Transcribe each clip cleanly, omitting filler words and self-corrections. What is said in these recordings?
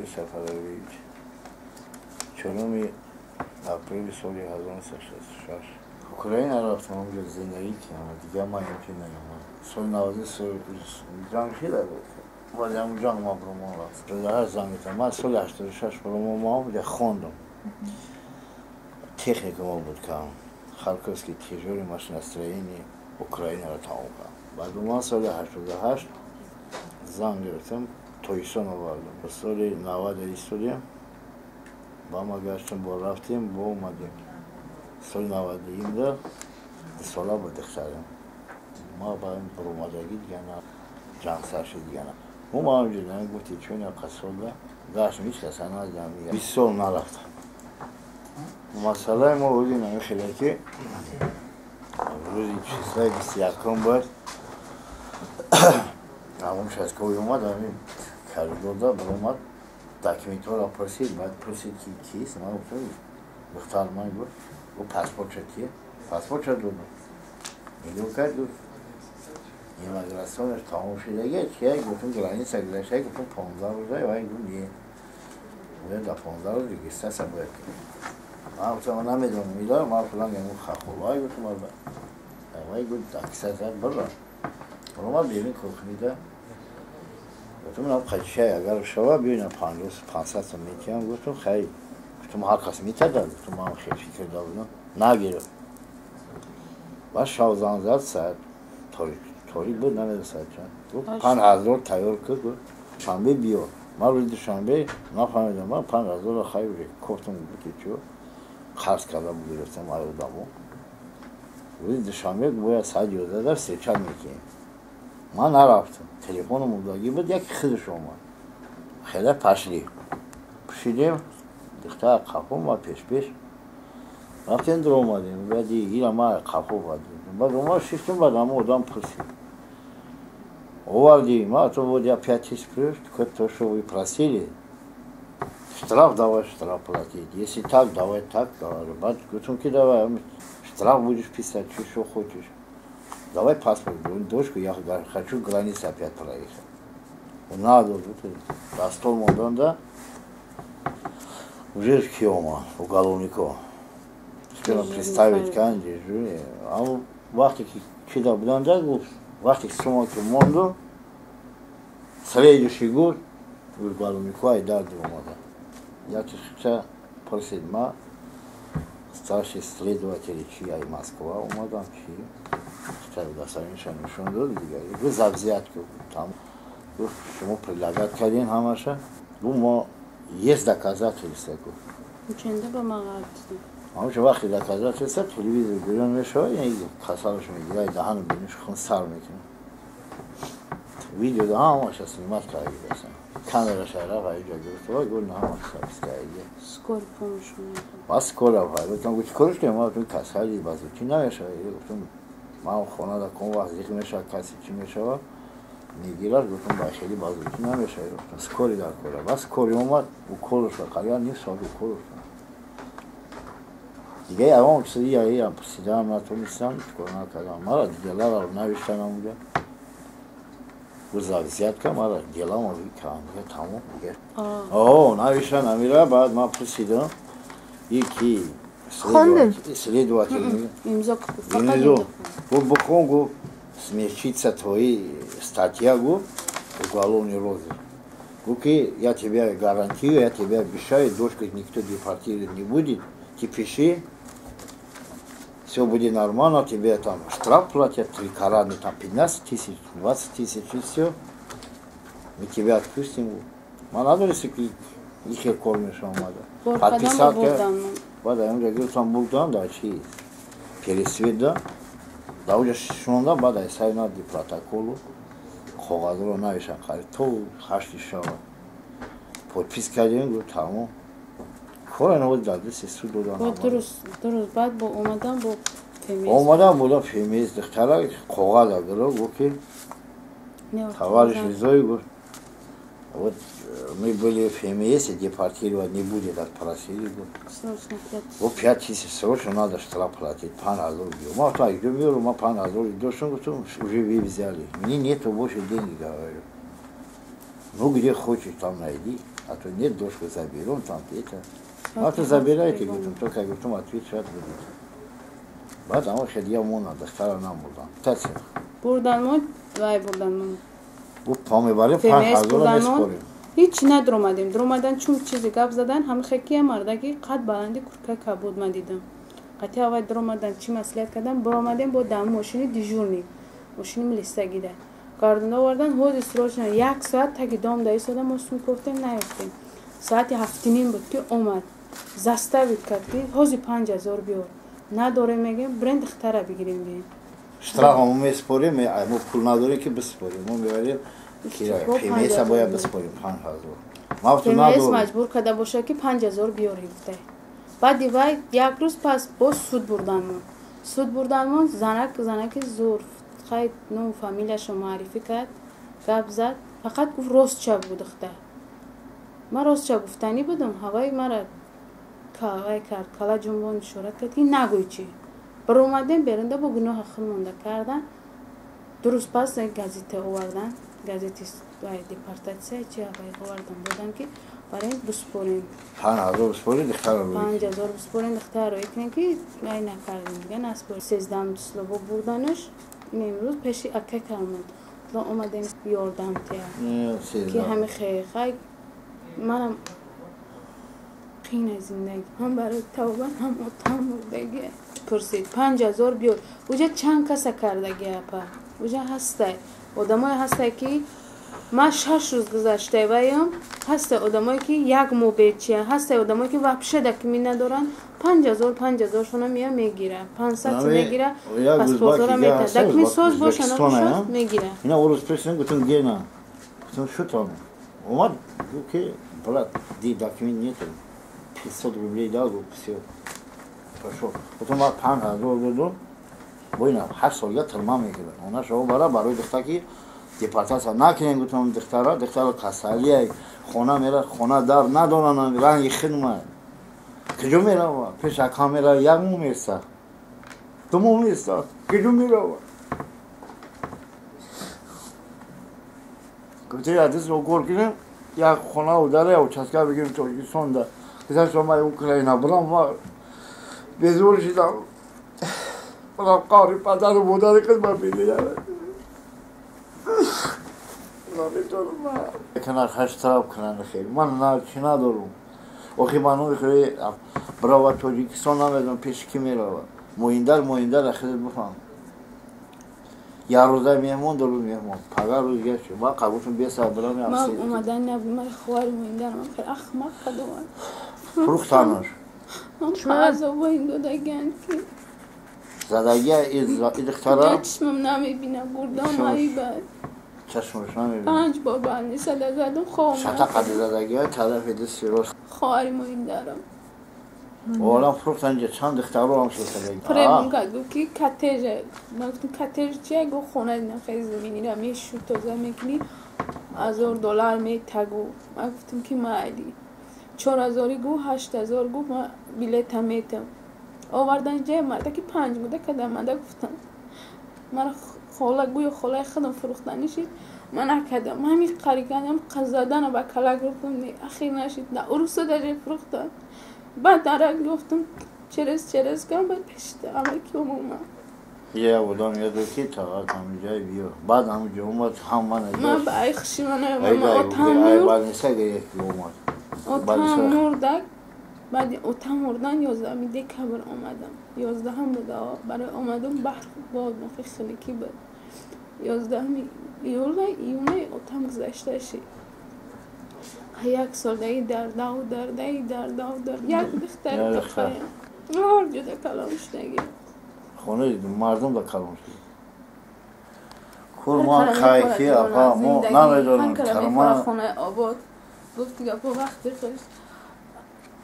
Зоир Сафарович, 4 апрели соли 1966 Украина рафтам, онҷо зиндагӣ кардам. Дигар ман имкон наёмад. Соли 93 ҷанг шида буд. Баъд ҳамун ҷанг ман бромон рафтам. Ҳар занг метам. Ман соли 86 бромон омадам, хондам. Техникума буд кам. Харьковский тяжёлый машиностроение Украинаро тамом кардам. Баъд ман соли 88 зан гирифтам, Тоҷикистон овардам. Соли 90 истодем, ба ма гаштем, бо рафтем, бо омадем. Соли 91 сола буд духтарам. Ма ба баромадагӣ дига на ҷанг сар шуд дига на. Мо ма ҳамҷо гуфти чун яқа солда гаштем, ҳеҷ каса надидам. 20 сол нарафтам. Масъалаи мо буд ин хеле ки рӯзи числаи 21 буд. Ҳамон участковый омад, ҳамин коридорда баромад, документҳоро пурсид, баъд пурсид ки кист. Ман гуфтам духтар ман гуфт, гуфт паспортша кие? Паспортша додам. Нигоҳ кард, гуфт иммиграционаш тамом шудагия чия? Гуфтам граница гузашта, гуфтам 15 рӯза, вай гуфт не, бояд дар 15 рӯз регистрация бояд кунем. Ман гуфтам ман намедонам, медонам ман фалон ягон хахолай гуфтам, вай гуфт такса бирра. Омад берун кухнида. Гуфтам инам қачшай агар шава биёинам 500 сом метиҳам. Гуфтам хай, гуфтам ҳар кас метада, гуфтам ман хел фикр додам, нагирифт. Баъд шав занг зад, соат торик буд, намедонам соат чанд. Гуфт 5000 тайёр кун, гуфт шанбе биё. Ман рӯзи душанбе нафаҳмидам, ман 5000-ро хай кофтам, гуфти чӣ қарз карда гирифтам ай одамо. Рӯзи душанбе бояд соат 11 встречать мекунем. Ман нарафтам. Телефоном удагӣ буд, яке худаш омад. Хеле пашли. Пушидем, духтар қафо, ма пеш-пеш. Рафтем, дур омадем. Баъди ира ма қафо бадем. Баъд омад шиштем, баъд ҳама одам пурсид. Оварди, ма то вот я 5000 плюс, то, что вы просили, штраф давай, штраф платить. Если так, давай так, говорю. Баъд гуфтам ки давай, штраф будешь писать, что хочешь. Давай паспорт, дочку, я хочу границу опять проехать. Надо, за стол мондан, да, уже ки омад, уголовнико. Успела представить канди, а вақте ки чида будан, да, гуфт, вақте ки сума ки монду, следующий год уголовнико ай дар омада. Яке хича пурсид ма, старший следователь чи ай Москва омадам, чи дастариша нишон дод, дигар гуфт за взятку там, гуфт шумо предлагать кардин ҳамаша, гуфт мо есть доказательства, гуфт. Ченда ба ма ғалтидем? Ҳамаша вақте доказательства телевизор берун мешавад, касалаш мегирад, даҳану биниш хун сар мекунад. Видео да ҳамаша снимать карда гирифтам. Камераша рафт аиҷа гирифта, вай гуфт ҳамаша запись карда. Скорый помощь меҳад. Бас скорая файда. Гуфтам гуфт чӣ кориш кунем? Ман гуфтам касали базучӣ намешавад. Гуфтам ман хона дар кон вақт зиқ мешавад, касе чӣ мешавад, мегирад, гуфтам ба хеле базучӣ намешавад. Гуфтам скорый дар кора. Бас скорый омад, уколаш кард, ним соат уколаш кард. Дига ягон чизи я пурсидаам натонистам, чикор накардам. Мара деларо навиштан онҷо. Гуфт за взятка мара деламо кардам, дига тамом дига. О, навиштан амира, баъд ман пурсидам, и ки следователь имзо имзо. Гуфт бихон, гуфт смягчится твои статья, гуфт уголовный розыск. Гуфт ки я тебя гарантию, я тебя обещаю, дочку никто депортировать не будет, ты пиши, все будет нормально, тебе там штраф платят, 3 караны, там 15 тысяч, 20 тысяч, и все. Мы тебя отпустим. Ман надонистем ки ихе кор мешавад. Подписать баъд аёнҷа гирифтам бурдам дар чи Пересвет да, дар оҷа шунондам, баъд ай сари нади протоколу коғазро навиштам, қариб то 8 шава подпись кардем, гуфт тамом. Кора инҳо дар дасти суд додан. Дуруст, дуруст. Баъд бо омадан бо ФМС. Омадан буда ФМС, духтара коғаз гирифт, гуфт ки товарищ Ризоев, гуфт, вот мы были в ФМС, депортировать не будет, отпросили. Вот 5000 срочно надо штраф платить, 5000. Ма так, думаю, ма 5000 доштам, гуфтам, уже вы взяли. Мне нету больше денег, говорю. Ну, где хочешь, там найди. А то нет, дошку заберем, там это. А то забирайте, говорим, только, говорим, отвечать будут. Баъд ама хелия мона, духтара намурдан. Тася. Бурдан мо, вай бурдан мо. Гуфт, по мебарем, 5000 меспорем. Ҳеч надромадем. Дромадан чун чизе гап задан, ҳами хекия мардаки қад баланди куртка кабуд ман дидам. Қати аввал дромадан чӣ маслиҳат кардан, баромадем бо дам мошини дежурный, мошини милисагида. Гардонда овардан, ҳози срочно як соат таги дом да истода, мо сум кофтем, наёфтем. Соати 7:30 буд ки омад. Заставит кард ки ҳози 5000 биёр. Надорем, мегем, бренд духтара бигирем бием. Штраф мо меспорем, мо пул надорем ки биспорем. Мо мебарем ПМС бояд биспорем 5000. ПМС маҷбур карда боша ки 5000 биёрем гуфта. Баъди вай як рӯз пас боз суд бурданмон. Суд бурданмон, занаки зур хай ном фамилияшо маърифӣ кард, гап зад, фақат гуфт ростча буд духтар. Ман ростча гуфтанӣ будам, ҳаваи мара вай кард, кала ҷунбон ишорат кард ки нагӯй чӣ. Баромадем берунда бо гуноҳи худ монда кардан. Ду рӯз пас газета овардан, газети депортатсия чи вай овардан будан ки барем биспорем. 5000 биспорем, духтарро рӯй. 5000 биспорем, духтарро рӯй кунем ки вай накардем, дига наспорем. 13 число бурданаш, ин имрӯз пеши ака кармад. Мо омадем ёрдам тия. Ки ҳами хай манам қина зиндагӣ. Ҳам барои тавба, ҳам отам мурдагӣ. Пурсид 5000 биёр. Уҷа чанд каса кардагӣ апа? Уҷа ҳастай. Одамое ҳастай ки ман 6 рӯз гузашта ваям, ҳастай одамое ки як моҳ бечия, ҳастай одамое ки вообще документ надоранд, 5000 шона мея мегира, 500 мегира, паспортора мета. Документ соз боша, набошад мегира. Ина урус пурсидем, гуфтам гена. Гуфтам шо там? Омад, гуфт ки брат, ди документ нету. 500 рублей дал, гуфт всё. Пошел. Потом ман 5000 додам. Бо ина 8 солга тюрьма мегирад. Она шо бара барои духтаки депортатсия накунем, гуфтам духтара, духтара касалия, хона мера, хона дар надоранд, ранги хидма. Куҷо мерава? Пеш ака мера, як моҳ меса. 2 моҳ меса. Куҷо мерава? Гуфта, адис кор кунем, як хона удара, як участка бигирем Тоҷикистонда. Гуфта, шумо Украина бурам, ма безур шидам. Бурам қаҳри падару модари хидмат медиҳам. Канар хаш тараф кунанд хел. Ман на чӣ надорам. Охи ман охи брава Тоҷикистон намедонам пеш ки мерава. Моиндар ахир бифаҳм. Як рӯза меҳмон, ду рӯз меҳмон. Пага рӯз гашт. Ман қабулшон бесабр бурам як Ман омадан набуд, ман хоҳари моиндарам хел ахмақ кадомад. Фурӯхтанаш. Азобо ин додагианд ки задагия и духтара чашмам намебинам, бурдам айбад. Чашмаш намебинам. 5 бор бандисада задам, хом. Шата қади задагия тарафи дасти рост. Хоҳари моиндарам. Олам фурӯхтан ҷа чанд духтаро ҳам шуда. Фребм кард, гуфт ки коттеҷ. Ман гуфтам коттеҷ чия? Гуфт хона дидам, хеле заминира мешӯ, тоза мекунӣ, $1000 метагу. Ман гуфтам ки майли. 4000 гуфт, 8000 гуфт, ман билета метам. Овардан ҷая марда ки 5 буда кадам мада гуфтам. Мара хола гӯё холаи худам фурӯхтанӣ шид, ман накардам. Ҳамин қариканам задана ба кала гуфтам, не, ахир нашид. На уруса даже фурӯхтан. Баъд дарак гуфтам, через кам баъд пешта амаки омад. Я одам яду ки тағат ҳамин ҷай биё. Баъд ҳамин ҷо омад, ҳам ман Ман ба ай хуши ман омад, отам мурд. Баъд неса гирифт омад. Отам мурдак. Баъди отам мурдан 11 декабр омадам. 11 буда, барои омадам баҳр бод мохи хелики буд. 11 июна отам гузашта шид. Як сол даи дардау дардаи дардау дар як духтар духтарам. Ҳар ҷода калон шудаги. Хона мардум да калон шуд. Кур ман хайки апа мо намедонам карма хонаи обод. Гуфти гапо вақти хуш.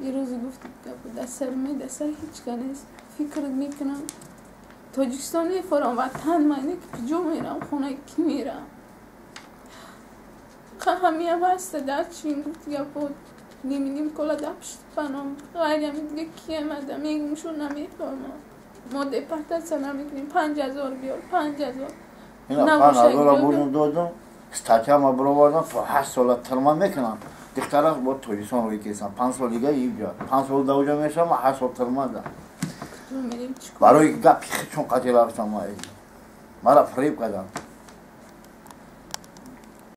یه روزی گفت گپو دست سر می دست سر هیچ که نیست. فکر میکنم تاجیکستان نفرم وطن من اینه که کجا میرم خونه کی میرم. همیه بسته در چین گفت گپو نیم نیم کلا در پشت پنام غیری همی دیگه کیه مدم میگمشون نمیفهمم. ما دپرتاسیا نمیکنیم 5000 بیار 5000. اینا 5000 بردم دادم. Статья ма бировардан, то 8 сола тюрьма мекунам. Духтара бо Тоҷикистон рӯй кесам. 5 сол дига иҷа, 5 сол даоҷа мешавам, 8 сол тюрьма да. Барои гапи чун қатӣ рафтам, мара фиреб кардам.